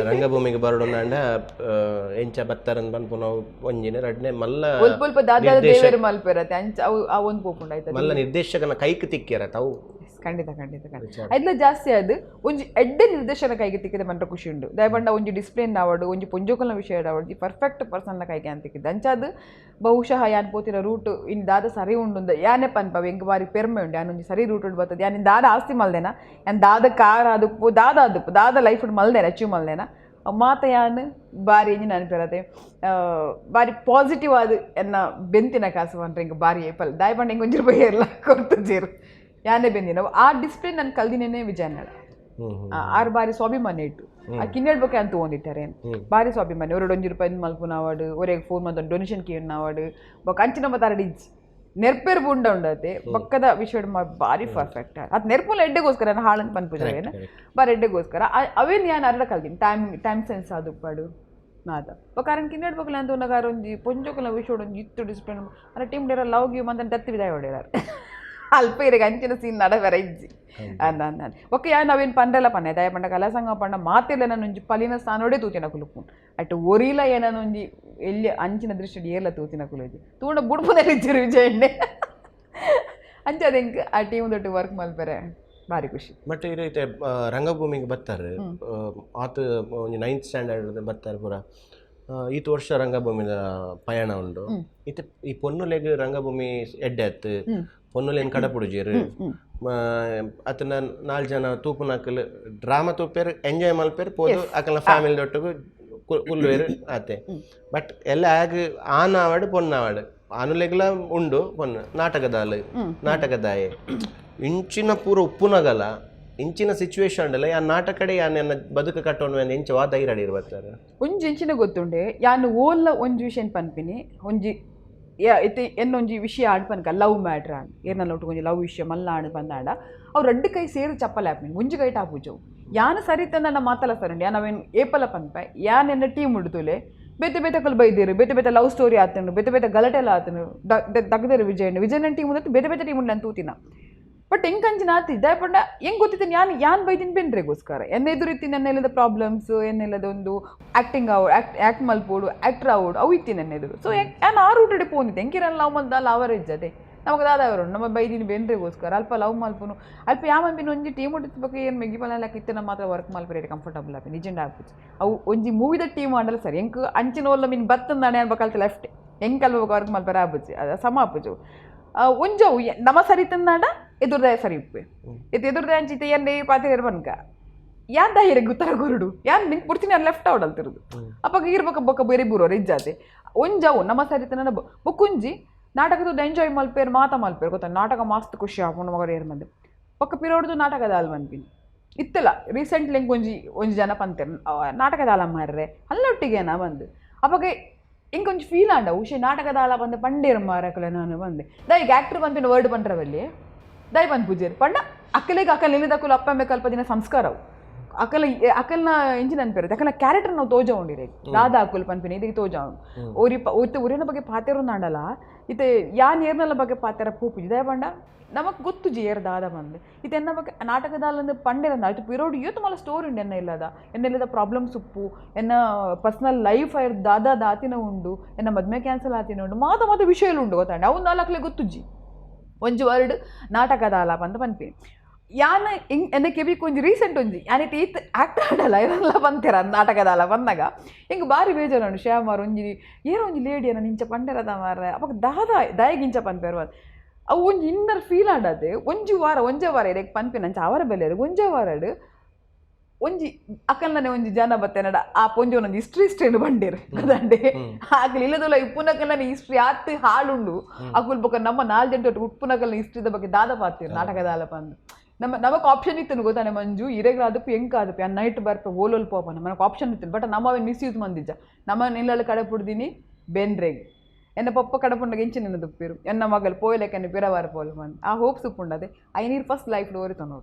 ರಂಗಭೂಮಿಗೆ ಬರಡೊಂದಾಂಡ ಎಂಚ ಬತ್ತಾರನ್ ಪನ್ಪುನವು ಒಂಜಿನ ರಡ್ನೆ ಮಲ್ಲ ಒಲ್ಪ ಒಲ್ಪ ದಾದ ದೇವರು ಮಲ್ಪೆರತೆ ಅಂಚ ಅವು ಆ ಒಂದು ಪೋಪುಂಡು ಆಯ್ತಾ. ಮಲ್ಲ ನಿರ್ದೇಶಕನ ಕೈಕ್ ತಿಕ್ಕ್ಯರ ತಾವು. ಖಂಡಿತ ಖಂಡಿತ ಖಂಡಿತ. ಐದ್ಲ ಜಾಸ್ತಿ ಅದು ಒಂಜಿ ಎಡ್ಡೆ ನಿರ್ದೇಶನ ಕೈಗೆ ತಿಕ್ಕಿದೆ ಮಂಟ ಖುಷಿ ಉಂಡು. ದಯಪಂಡ ಒಂಜಿ ಡಿಸ್ಪ್ಲೇನ್ ಆವಡು, ಒಂಜಿ ಪೊಂಜೋಕಲ್ನ ವಿಷಯ ಆವಡು, ಪರ್ಫೆಕ್ಟ್ ಪರ್ಸನ್ನ ಕೈಗೆ ಅಂತ ತಿಕ್ಕಿದೆ. ಅಂಚಾದ್ ಬಹುಶಃ ಯಾನ್ ಪೋತಿನ ರೂಟ್ ಇನ್ ದಾದ ಸರಿ ಉಂಡು ಯಾನೆ ಪನ್ಪ ಎಂಕ್ ಬಾರಿ ಪೆರ್ಮೆ ಉಂಡು. ಯಾನ್ ಒಂಜಿ ಸರಿ ರೂಟ್ ಉಂಡು ಬರ್ತದೆ. ಯಾನ್ ದಾದ ಆಸ್ತಿ ಮಲ್ದೆನ, ಯಾನ್ ದಾದ ಕಾರ್ ಆದುಪ್ಪು ದಾದ ಆದುಪ್ಪು ದಾದ ಲೈಫ್ ಮಲ್ದೆನ ಅಚೀವ್ ಮಲ್ದೆನ ಮಾತ ಯಾನ್ ಬಾರಿ ಎಂಜಿನ ಅನ್ಪಿರತೆ ಬಾರಿ ಪಾಸಿಟಿವ್ ಆದ್ ಎನ್ನ ಬೆಂತಿನ ಕಾಸು ಪಂಡ್ರೆ ಎಂಕ್ ಬಾರಿ ಏಪಲ್ ದಾಯ ಪಂಡ ಎಂಕ್ ಒಂಜಿ ರೂಪಾಯಿ ಏರ್ಲ ಕೊರ್ತುಜೆರ್ ಯಾನೇ ಬೆಂದಿನ ಆ ಡಿಸ್ಪ್ಲೇ ನನ್ ಕಲ್ದಿನೇನೆ ವಿಜಯನಗರ. ಆರು ಬಾರಿ ಸ್ವಾಭಿಮಾನಿ ಇಟ್ಟು ಆ ಕಿನ್ನೆಡ್ ಬೊಕ್ಕ ಅಂತ ತಗೊಂಡಿಟ್ಟಾರೆ ಬಾರಿ ಸ್ವಾಭಿಮಾನಿ. ಒರಡು ಒಂಜಿ ರೂಪಾಯಿ ಮಲ್ಪುನ ಅವಾರ್ಡ್, ಒರೆಗ್ ಫೋನ್ ಮಂತ್ ಡೊನೇಷನ್ ಕೇನ್ ಅವಾರ್ಡ್ ಬೊಕ್ಕ ಅಂಚಿನ ಮತ್ತಾರಡ್ ಇಜ್ಜಿ ನೆರ್ಪೇರ್ ಬುಂಡ ಉಂಡತೆ ಬೊಕ್ಕದ ವಿಷಯ ಬಾರಿ ಪರ್ಫೆಕ್ಟ್. ಅದು ನೆರ್ಪುಲ ಎಡ್ಡೆಗೋಸ್ಕರ ನಾನು ಹಾಳನ್ ಪನ್ಪುಜ ಬಾರಿ ಎಡ್ಡೆಗೋಸ್ಕರ ಅವೇನ್ ಯಾನ್ ಅರ್ಧ ಕಲ್ದಿನಿ time time sense ಆದುಪ್ಪಾಡು ಮಾತ. ಬೊಕ್ಕ ಅರನ್ ಕಿನ್ನೆಡ್ ಬೊಕ್ಕ ಅಂತ ಉನ್ನಗ ಒಂಜಿ ಪೊಂಜೋಕುಲ ವಿಷಯ ಒಂಜಿ ಇತ್ತು ಡಿಸಿಪ್ಲಿನ್ ಅರ ಟೀಮ್ ಡೇರ ಲವ್ ಗಿವ್ ಮಂದನ್ ದತ್ತಿ ವಿದಾಯ ಹೊಡೆಯಾರ ಅಲ್ಪ ಇರೆಗ್ ಅಂಚಿನ ಸೀನ್ ನಡವೆರ ಇಜ್ಜಿ ಅಂದ ಅಂದ. ಓಕೆ ಯಾನ್ ಅವೇನ್ ಪಂಡಲ ಪನ್ನೆ ದಯ ಪಂಡ ಕಲಾಸಂಗ ಪಂಡ ಮಾತೆಲ್ಲ ನಾನು ಒಂಜಿ ಪಲಿನ ಸ್ಥಾನೋಡೆ ತೂತಿನ ಕುಲುಪು ಅಟ್ ಒರಿಲ ಏನನ ಒಂಜಿ ಎಲ್ಲಿ ಅಂಚಿನ ದೃಷ್ಟಿ ಏರ್ಲ ತೂತಿನ ಕುಲುಜಿ ತೂಂಡ ಬುಡ್ಪುನ ಇಜ್ಜರು ವಿಜಯಣ್ಣೆ ಅಂಚ ಅದಿಂಕ್ ಆ ಟೀಮ್ ದೊಟ್ಟು ವರ್ಕ್ ಮಲ್ಪೆರೆ ಬಾರಿ ಖುಷಿ. ಬಟ್ ಇರೈತೆ ರಂಗಭೂಮಿಗೆ ಬರ್ತಾರೆ ಆತ ಒಂಜಿ 9th standard ಬರ್ತಾರೆ ಪೂರ. ಈತ್ ವರ್ಷ ರಂಗಭೂಮಿದ ಪಯಣ ಉಂಡು. ಇತ್ತೆ ಈ ಪೊನ್ನುಲೆಗ್ ರಂಗಭೂಮಿ ಎಡ್ಡೆ ಆತ್ ಪೊನ್ನುಲೇನ್ ಕಡಪುಡುಜೇರು ಅತನ ನಾಲ್ ಜನ ತೂಪುನಕಲ್ ಡ್ರಾಮಾ ತೂಪೇರು ಎಂಜಾಯ್ ಮಲ್ಪೇರು ಪೋದು ಅಕಲ್ನ ಫ್ಯಾಮಿಲಿ ದೊಟ್ಟುಗು ಕುಲ್ಲುವೇರು ಆತೆ. ಬಟ್ ಎಲ್ಲ ಆಗ ಆನ್ ಆವಡ್ ಪೊನ್ನಾವಡ್ ಆನುಲೆಗ್ಲ ಉಂಡು ಪೊನ್ನು ನಾಟಕದಾಲು ನಾಟಕದಾಯೆ ಇಂಚಿನ ಪೂರ ಉಪ್ಪುನಗಲ ಇಂಚಿನ ಸಿಚುವೇಶನ್ ಉಂಡಲ್ಲ ಯಾ ನಾಟಕಡೆ ಯಾನ್ ಎನ್ನ ಬದುಕು ಕಟ್ಟೋಣ ಎಂಚ ವಾ ಧೈರ್ಯ ಇರ್ಬತ್ತಾರೆ. ಒಂಜಿ ಇಂಚಿನ ಗೊತ್ತುಂಡೆ ಯಾನ್ ಓಲ್ಲ ಒಂಜಿ ವಿಷಯ ಪನ್ಪಿನಿ ಒಂಜಿ ಇತ್ತೆ ಎನ್ನೊಂಜಿ ವಿಷಯ ಆಡ್ ಪನ್ಕ ಲವ್ ಮ್ಯಾಟ್ರ್ ಆಂಡ್ ಏರ್ನಲ್ಲ ಒಟ್ಟು ಒಂಜಿ ಲವ್ ವಿಷಯ ಮಲ್ಲ ಆಡ್ ಪಂದಾಂಡ ಅವು ರಡ್ಡು ಕೈ ಸೇರು ಚಪ್ಪಲ್ ಆಪಿನಿ ಒಂಜಿ ಕೈ ಟಾಪುಜವು ಯಾನ್ ಸರಿ ನನ್ನ ಮಾತಲ ಸರಿ ಯಾನ್ ಅವೇನ್ ಏಪಲ ಪನ್ಪೆ ಯಾನ್ ಎನ್ನ ಟೀಮ್ ಉಡುತುಲೆ ಬೇತೆ ಬೇತೆ ಕಲ್ ಬೈದೇರು ಬೇತೆ ಬೇತೆ ಲವ್ ಸ್ಟೋರಿ ಆತನು ಬೇತೆ ಬೇತೆ ಗಲಾಟೆಲ್ಲ ಆತನು ದಗದೇರು ವಿಜಯಣ್ಣ ವಿಜಯಣ್ಣ ಟೀಮ್ ಉಂದತ್ತು ಬೇತೆ ಬೇತೆ ಟೀಮ್ ಉಂಡು ನಾನು ತೂತಿನ. ಬಟ್ ಹೆಂಗ್ ಅಂಚಿನ ಆತಿ ದಯಪಂಡ ಹೆಂಗ್ ಗೊತ್ತಿದ್ದೀನಿ ಯಾನ್ ಯಾನ್ ಬೈದಿನ ಬೆನ್ರೆಗೋಸ್ಕರ ಎನ್ನ ಎದುರಿತ್ತಿ ನನ್ನ ಇಲ್ಲದ ಪ್ರಾಬ್ಲಮ್ಸ್ ಎನ್ನೆಲ್ಲದ ಒಂದು ಆ್ಯಕ್ಟಿಂಗ್ ಆವಡ್ ಆ್ಯಕ್ಟ್ ಮಲ್ಪೋಡು ಆ್ಯಕ್ಟರ್ ಆವೋಡು ಅವು ಇತ್ತಿ ನನ್ನ ಎದುರು. ಸೊ ಯಾನ್ ಆ ರೂಟಡೆ ಪೋನಿದ್ದೆ ಎಂಕಿರಲ್ಲ ಲವ್ ಮಲ್ದ ಅವರ್ ಇಜ್ಜದೆ ನಮಗೆ ದಾದ ಅವರು ನಮ್ಮ ಬೈದಿನ ಬೆನ್ರೆಗೋಸ್ಕರ ಅಲ್ಪ ಲವ್ ಮಲ್ಪುನು ಅಲ್ಪ ಯಾ ಮಲ್ಪಿನ ಒಂಜಿ ಟೀಮ್ ಉಂಟು ಏನು ಮೆಗ್ಗಿ ಪಲ್ಲ ಇತ್ತೆ ನಮ್ಮ ಮಾತ್ರ ವರ್ಕ್ ಮಲ್ಪರೆ ಕಂಫರ್ಟಬಲ್ ಆಪಿ ನಿಜಂಡ ಆಪುಜಿ ಅವು ಒಂಜಿ ಮೂವಿದ ಟೀಮ್ ಆಂಡಲ ಸರಿ ಎಂಕ್ ಅಂಚಿನ ಒಲ್ಲ ಮೀನ್ ಬತ್ತಂದಾಣೆ ಅನ್ಬೇಕಲ್ತ ಲೆಫ್ಟ್ ಎಂಕ್ ಅಲ್ಪ ವರ್ಕ್ ಮಲ್ಪರೆ ಆಪುಜಿ ಅದು ಸಮ ಆಪುಜು. ಒಂಜವು ನಮ ಸರಿ ತಿಂದಾಂಡ ಎದುರ್ದಾಯ ಸರಿ ಉಪ್ಪೆ ಇತ್ತು ಎದುರ್ದಾಯ ಅಂಚಿತ್ತೆ ಎನ್ನೆ ಪಾತ್ರೆ ಪನ್ಕ ಯಾನ್ ದಾಯಿರೆ ಗುತ್ತರ ಗುರುಡು ಯಾನ್ ನಿಂಗೆ ಪುಡ್ತೀನಿ ನಾನು ಲೆಫ್ಟ್ ಔಟ್ ಅಲ್ತಿರುದು ಅಪ್ಪಗ ಇರ್ಬೇಕ ಬೊಕ್ಕ ಬೇರೆ ಬೂರೋರು ಇಜ್ಜಾತೆ ಒಂಜವು ನಮ್ಮ ಸರಿ ತಿನ್ನ ಬೊಕ್ಕುಂಜಿ ನಾಟಕದ ಎಂಜಾಯ್ ಮಲ್ಪೇರು ಮಾತ ಮಲ್ಪೇರು ಗೊತ್ತಾ ನಾಟಕ ಮಸ್ತ್ ಖುಷಿ ಆಪುಂಡು ಮಗರು ಏರ್ ಮಂದಿ ಬೊಕ್ಕ ಪಿರೋಡ್ದು ನಾಟಕದ ಅಲ್ ಮನ್ಪಿನಿ ಇತ್ತಲ್ಲ ರೀಸೆಂಟ್ಲಿ ಒಂಜಿ ಒಂಜಿ ಜನ ಪಂತೇರು ನಾಟಕದ ಅಲ ಮಾರ್ರೆ ಅಲ್ಲೊಟ್ಟಿಗೆನಾ ಬಂದು ಅಪ್ಪಗ ಇಂಕೊಂಚ ಫೀಲ್ ಆಂಡ ಉಷೆ ನಾಟಕದ ಆಲ ಬಂದು ಪಂಡೇರು ಮಾರಕಲೆ ನಾನು ಬಂದೆ ದಾ ಈಗ ಆ್ಯಕ್ಟ್ರ್ ಬಂಪಿನ ವರ್ಡ್ ಪಂಡ್ರವಲ್ಲಿ ದೈ ಬಂದು ಪೂಜೆರು ಪಂಡ ಅಕ್ಕಲಿಗೆ ಅಕ್ಕಲ್ ನಿಲ್ಲದಕ್ಕಲು ಅಪ್ಪ ಅಮ್ಮ ಕಲ್ಪದಿನ ಸಂಸ್ಕಾರವು ಅಕಲ ಅಕಲ್ನ ಎಂಜಿನ ಅನ್ಪೇರು ಅಕಲ್ನ ಕ್ಯಾರೆಕ್ಟರ್ ನಾವು ತೋಜ ಉಂಡಿರೆ ದಾದಾ ಅಕುಲ್ ಪನ್ಪಿನ ಇದಕ್ಕೆ ತೋಜ ಓರಿ ಒತ್ತು ಊರಿನ ಬಗ್ಗೆ ಪಾತೆರು ನಾಡಲ್ಲ ಇತ್ತೆ ಯಾನ್ ಏರ್ನಲ್ಲ ಬಗ್ಗೆ ಪಾತೆರ ಪೂಪುಜಿ ದಯ ಪಂಡ ನಮಕ್ ಗೊತ್ತು ಜಿ ಏರ್ ದಾದ ಬಂದು ಇತ್ತೆ ಎನ್ನ ಬಗ್ಗೆ ನಾಟಕದಾಲಂದು ಪಂಡೇರಂದ ಆಯ್ತು ಪಿರೋಡ್ ಏತು ಮಲ್ಲ ಸ್ಟೋರಿ ಉಂಡು ಎನ್ನ ಇಲ್ಲದ ಎನ್ನ ಇಲ್ಲದ ಪ್ರಾಬ್ಲಮ್ಸ್ ಉಪ್ಪು ಎನ್ನ ಪರ್ಸನಲ್ ಲೈಫ್ ಐರ್ ದಾದಾ ದಾತಿನ ಉಂಡು ಎನ್ನ ಮದ್ಮೆ ಕ್ಯಾನ್ಸಲ್ ಆತಿನ ಉಂಡು ಮಾತ ಮಾತ ವಿಷಯలు ಉಂಡು ಗೊತ್ತಾಂಡ ಅವು ನಾಲ್ಕಲೆ ಗೊತ್ತುಜ್ಜಿ ಒಂಜಿ ವರ್ಡ್ ನಾಟಕದಾಲ ಪಂತ ಪನ್ಪಿ ಯಾನ್ ಎನ್ನ ಕೆಬಿಕ್ ಒಂಜಿ ರೀಸೆಂಟ್ ಒಂಜಿ ಯಾನ್ ಇತ್ತೆ ಈತ್ ಆಕ್ಟ್ ಆಡಲ್ಲ ಇರಲ್ಲ ಬಂತೀರ ನಾಟಕದಾಲ ಬಂದಾಗ ಹಿಂಗೆ ಬಾರಿ ಬೇಜಾರು ಉಂಡು ಶ್ಯಾಮಾರ್ ಒಂಜಿ ಏರೋ ಒಂಜಿ ಲೇಡಿ ಅನ್ನ ಇಂಚ ಪಂಡೆರದ ಮಾರ್ರೆ ಅವಾಗ ದಾದ ದಾಯಗಿಂಚ ಪನ್ಪೇರು ಅವು ಒಂಜಿ ಇನ್ನರ್ ಫೀಲ್ ಆಡದೆ ಒಂಜಿ ವಾರ ಒಂಜೇ ವಾರ ಇರೆಗ್ ಪನ್ಪಿನ ಅಂಚ ಅವರ ಬೆಲೆ ಒಂಜೇ ವಾರಡ್ ಒಂಜಿ ಅಕಲ್ನನೆ ಒಂಜಿ ಜನ ಬತ್ತೆನಡ ಆ ಪೊಂಜಿ ಒಂಜಿ ಹಿಸ್ಟ್ರಿ ಹಿಸ್ಟ್ರಿ ಬಂಡೇರು ಕದಂಡೆ ಆಗ್ಲಿ ಇಲ್ಲದಲ್ಲ ಇಪ್ಪುನಕಲ್ನ ಹಿಸ್ಟ್ರಿ ಆತ್ ಹಾಳುಂಡು ಅಕುಲ್ ಬೊಕ್ಕ ನಮ್ಮ ನಾಲ್ ಜನ ಉಪ್ಪುನಕಲ್ನ ಹಿಸ್ಟ್ರಿದ ಬಗ್ಗೆ ದಾದ ಪಾತೀರು ನಾಟಕದಾಲ ಪಂದು ನಮ್ಮ ನಮಕ್ ಆಪ್ಷನ್ ಇತ್ತು ಗೊತ್ತಾನೆ ಮಂಜು ಇರೆಗ್ಲ ಆದಪ್ಪು ಎಂಕ್ ಆದಪ್ಪು ಆ ನೈಟ್ ಬರ್ಪ ಓಲೋಲ್ ಪೋಪ ನಮಕ್ ಆಪ್ಷನ್ ಇತ್ತು ಬಟ್ ನಮ್ಮ ಅವೇನು ಮಿಸ್ಯೂಸ್ ಮಂದಿಜ್ಜ ನಮ್ಮ ನಿಲ್ಲಲ್ಲಿ ಕಡೆ ಪುಡ್ದಿನಿ ಬೆನ್ರೆಗ್ ಎನ್ನ ಪಪ್ಪ ಕಡಪುಂಡಗ ಎಂಚಿನ ತುಪ್ಪಿರು ಎನ್ನ ಮಗಲ್ ಪೋಯ್ಲೆಕ್ಕ ಪಿರವಾರ ಪೋಲ್ ಬಂದು ಆ ಹೋಪ್ಸ್ ಉಪ್ಪುಂಡದೆ I ನೀರು ಫಸ್ಟ್ ಲೈಫ್ ಓರಿತ ನೋಡು.